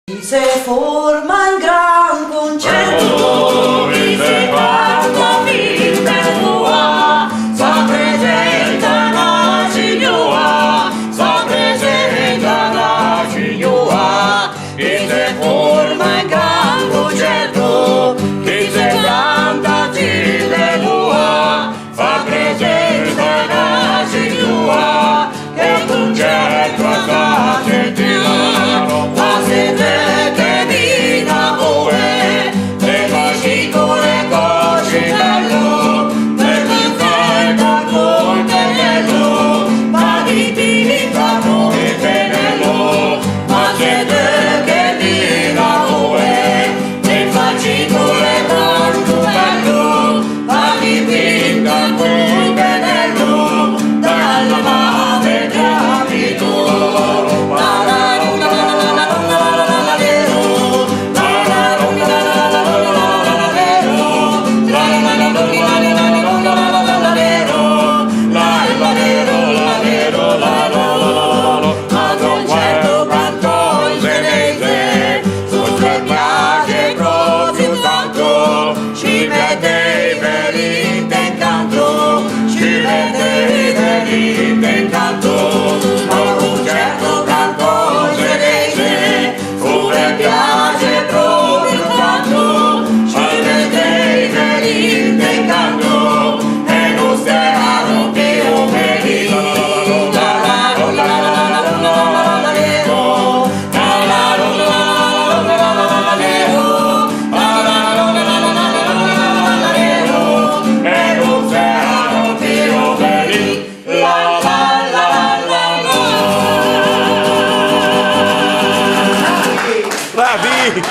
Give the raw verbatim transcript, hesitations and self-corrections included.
Qui se forma un gran concerto, qui se canta fin per lua, sa presenta la signora, sa presenta la signora, qui se forma un gran concerto, qui se canta fin per lua, fa presenza la signora, che il concerto sta sentendo, ma se te che mi da ore, e mi si core così bello, e mi fai da conte bello, ma di ti mi fa come bello, ma se te che mi da ore, e facci core tanto bello, Ci mette i veli in canto, ci mette i veli in canto, ma un certo canto se dice, come piace proprio tanto, ci mette i veli in canto, e non se hanno più veli. Bravi!